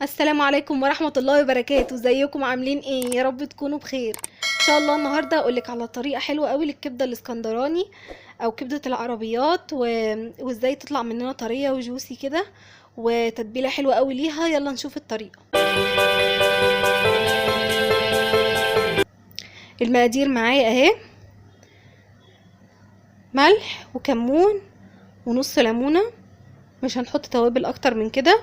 السلام عليكم ورحمة الله وبركاته. ازيكم عاملين ايه؟ يا رب تكونوا بخير ان شاء الله. النهاردة اقولك على طريقة حلوة قوي للكبدة الاسكندراني او كبدة العربيات وازاي تطلع مننا طرية وجوسي كده وتتبيلة حلوة قوي ليها. يلا نشوف الطريقة. المقادير معايا اهي: ملح وكمون ونص ليمونة، مش هنحط توابل اكتر من كده،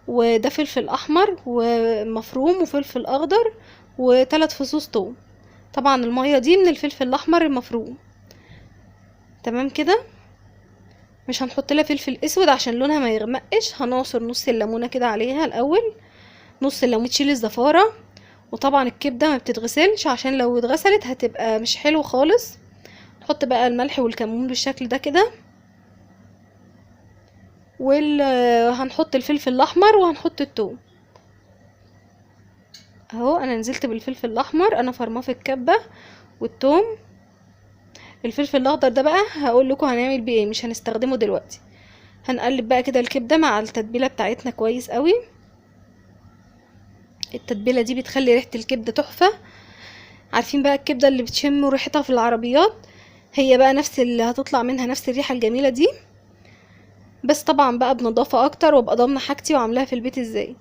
وده فلفل احمر ومفروم وفلفل اخضر وثلاث فصوص ثوم. طبعا المية دي من الفلفل الاحمر المفروم، تمام كده. مش هنحط لها فلفل اسود عشان لونها ما يغمقش. هنعصر نص الليمونه كده عليها الاول، نص الليمونه تشيل الزفاره. وطبعا الكبده ما بتتغسلش عشان لو اتغسلت هتبقى مش حلو خالص. نحط بقى الملح والكمون بالشكل ده كده، وهنحط الفلفل الاحمر وهنحط الثوم. اهو انا نزلت بالفلفل الاحمر، انا فرماه في الكبه، والثوم. الفلفل الاخضر ده بقى هقول لكم هنعمل بيه ايه، مش هنستخدمه دلوقتي. هنقلب بقى كده الكبده مع التتبيله بتاعتنا كويس قوي. التتبيله دي بتخلي ريحه الكبده تحفة. عارفين بقى الكبده اللي بتشم ريحتها في العربيات، هي بقى نفس اللي هتطلع منها، نفس الريحة الجميلة دي، بس طبعا بقى بنضافه اكتر وابقى ضامنه حاجتي وعاملاها في البيت ازاي.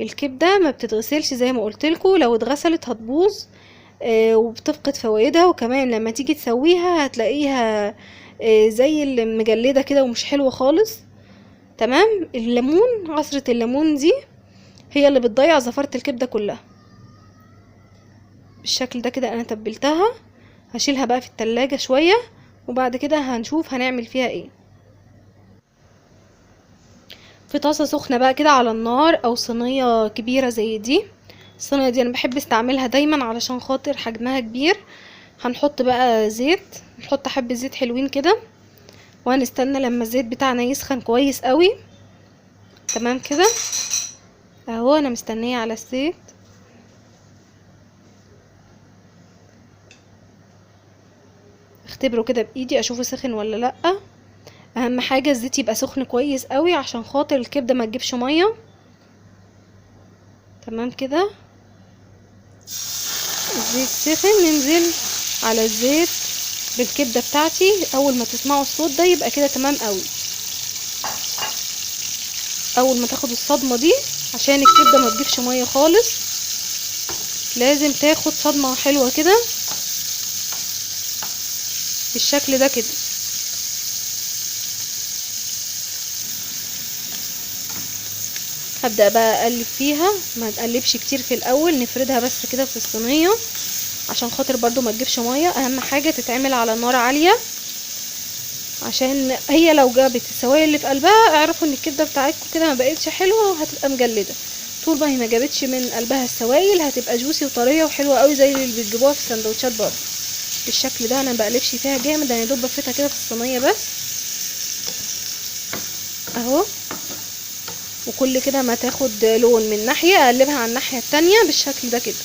الكبده ما بتتغسلش زي ما قلت لكم، لو اتغسلت هتبوظ وبتفقد فوائدها، وكمان لما تيجي تسويها هتلاقيها زي المجلده كده ومش حلوة خالص. تمام. الليمون، عصره الليمون دي هي اللي بتضيع زفاره الكبده كلها. بالشكل ده كده انا تبلتها، هشيلها بقى في التلاجة شوية وبعد كده هنشوف هنعمل فيها ايه. في طاسه سخنة بقى كده على النار، او صينية كبيرة زي دي. الصينية دي انا بحب استعملها دايما علشان خاطر حجمها كبير. هنحط بقى زيت، نحط حبه زيت حلوين كده، وهنستنى لما الزيت بتاعنا يسخن كويس قوي. تمام كده اهو انا مستنيه على الزيت. اختبره كده بايدي اشوفه سخن ولا لا. اهم حاجة الزيت يبقى سخن كويس قوي عشان خاطر الكبده ما تجيبش مية. تمام كده الزيت سخن، ننزل على الزيت بالكبده بتاعتي. اول ما تسمعوا الصوت ده يبقى كده تمام قوي. اول ما تاخد الصدمة دي، عشان الكبده ما تجيبش مية خالص، لازم تاخد صدمة حلوة كده بالشكل ده كده. هبدأ بقى اقلب فيها، ما تقلبش كتير في الاول، نفردها بس كده في الصينية عشان خاطر برضو ما تجيبش مية. اهم حاجة تتعمل على نار عالية، عشان هي لو جابت السوائل اللي في قلبها اعرفوا ان الكبدة بتاعتكم كده ما بقتش حلوة وهتبقى مجلدة. طول ما هي ما جابتش من قلبها السوائل هتبقى جوسي وطرية وحلوة قوي زي اللي بتجيبوها في السندوتشات برضو. بالشكل ده انا ما بقلبش فيها جامد، انا يا دوب بفردها كده في الصينية بس اهو. وكل كده ما تاخد لون من ناحية اقلبها على الناحية التانية بالشكل ده كده.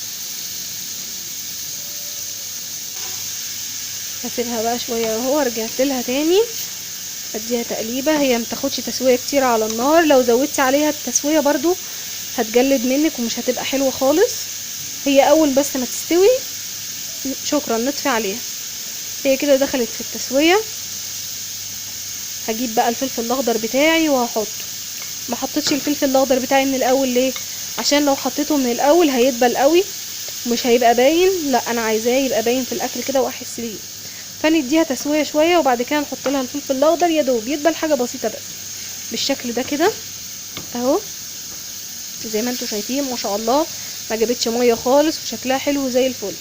هسيبها بقى شوية اهو، رجعت لها تاني اديها تقليبة. هي متاخدش تسوية كتير على النار، لو زودتي عليها التسوية برضو هتجلد منك ومش هتبقى حلوة خالص. هي اول بس ما تستوي شكرا نطفي عليها. هي كده دخلت في التسوية. هجيب بقى الفلفل الاخضر بتاعي وهحطه. ما حطيتش الفلفل الاخضر بتاعي من الاول ليه؟ عشان لو حطيته من الاول هيدبل قوي ومش هيبقى باين. لا انا عايزاه يبقى باين في الاكل كده واحس بيه. فنديها تسويه شوية وبعد كده نحط لها الفلفل الاخضر، يا دوب يدبل حاجة بسيطة بس بالشكل ده كده اهو. زي ما انتم شايفين ما شاء الله ما جابتش مية خالص وشكلها حلو زي الفل.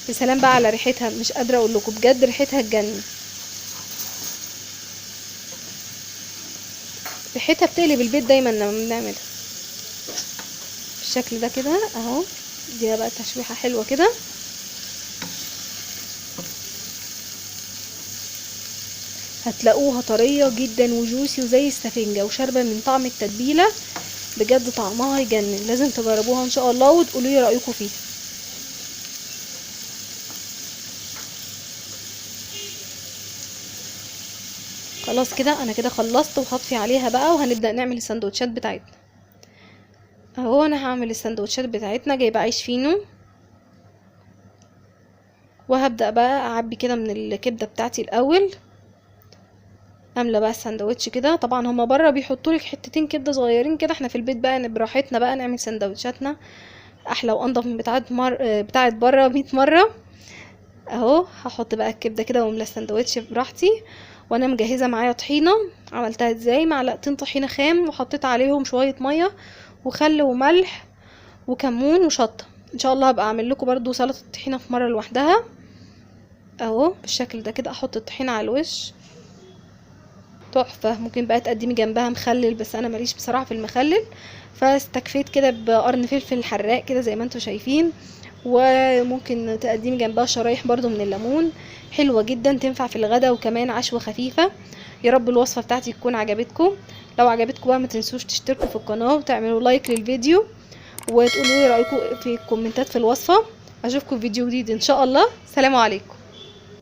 يا سلام بقى على ريحتها، مش قادرة اقول لكم بجد ريحتها تجنن. ريحتها بتقلب البيت دايما لما بنعملها بالشكل ده كده اهو. دي بقى تشويحه حلوة كده. هتلاقوها طرية جدا وجوسي وزي السفنجه وشاربه من طعم التتبيله، بجد طعمها يجنن. لازم تجربوها ان شاء الله وتقولوا لي رايكم فيها. خلاص كده انا كده خلصت، وهطفي عليها بقى، وهنبدأ نعمل السندوتشات بتاعتنا. اهو انا هعمل السندوتشات بتاعتنا. جايبه عيش فينو، وهبدأ بقى اعبي كده من الكبدة بتاعتي الاول. املى بقى السندوتش كده. طبعا هما بره بيحطوا لك حتتين كبده صغيرين كده، احنا في البيت بقى براحتنا بقى نعمل سندوتشاتنا احلى وانضف من بتاعه بره 100 مرة. اهو هحط بقى الكبده كده واملى السندوتش براحتي. وانا مجهزة معايا طحينه، عملتها ازاي؟ معلقتين طحينه خام، وحطيت عليهم شوية مية وخل وملح وكمون وشطه. ان شاء الله هبقى اعمل لكم برضو سلطة الطحينه في مرة لوحدها. اهو بالشكل ده كده احط الطحينه على الوش، تحفة. ممكن بقى تقدمي جنبها مخلل، بس انا ماليش بصراحة في المخلل، فاستكفيت كده بقرن فلفل حراق كده زي ما انتم شايفين. وممكن تقدمي جنبها شرايح برضو من الليمون، حلوة جدا، تنفع في الغدا وكمان عشوه خفيفة. يا رب الوصفة بتاعتي تكون عجبتكم. لو عجبتكم بقى ما تنسوش تشتركوا في القناة وتعملوا like للفيديو، وتقولوا لي رايكم في الكومنتات في الوصفة. اشوفكم في فيديو جديد ان شاء الله. سلام عليكم.